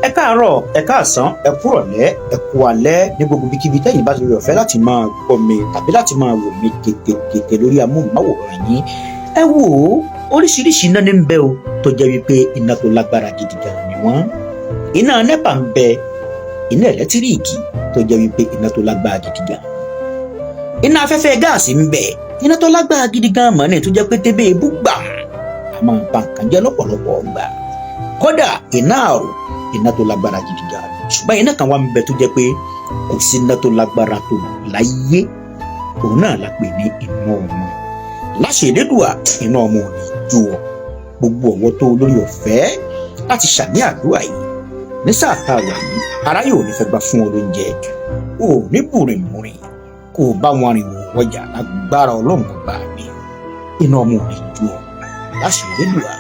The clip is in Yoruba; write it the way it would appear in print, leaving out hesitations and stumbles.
Ẹ káàárọ̀, ẹ káàsán, ẹ kúrọ̀lẹ́, ẹ kú alẹ́ ní gbogbo ibikíbi tẹ́yin bá ti rí ọ̀fẹ́ láti máa gbọ́ mi tàbí láti máa wò mí kétékété lórí amóhùnmáwòrán yín. Ẹ wò ó, oríṣiríṣi iná ní ń bẹ o, tó jẹ́ wípé iná tó lágbára gidi gan ni wọ́n. Iná NEPA ń bẹ, iná ẹ̀lẹ́tíríìkì tó jẹ́ wípé iná tó lágbára gidi gan. Iná afẹ́fẹ́ gáàsì ń bẹ, iná tó lágbára gidi gan mọ́ ni, tó jẹ́ pé tébé ebú gbà á máa ba nǹkan jẹ́ lọ́pọ̀lọpọ̀ gbà. Kódà iná àrò, iná tó lágbára gidi gan. Ṣùgbọ́n iná kan wà ń bẹ tó jẹ́ pé kò sí iná tó lágbára tó láyé, òun náà la pè ní iná ọmọ. Láṣẹ Elédùà, iná ọmọ ò ní jó ọ. Gbogbo ọwọ́ tó lórí ọ̀fẹ́ láti ṣàmì àdúrà yìí ní sáà tá a wà yìí, aráyé ò ní fẹ́ gbà fún ọ lóúnjẹ, ò ní bùrìnbùrìn kó o bá wọn rìn wò wọjà. Lágbára Ọlọ́run ọba mi, iná ọmọ ò ní jó ọ láṣẹ Elédùà.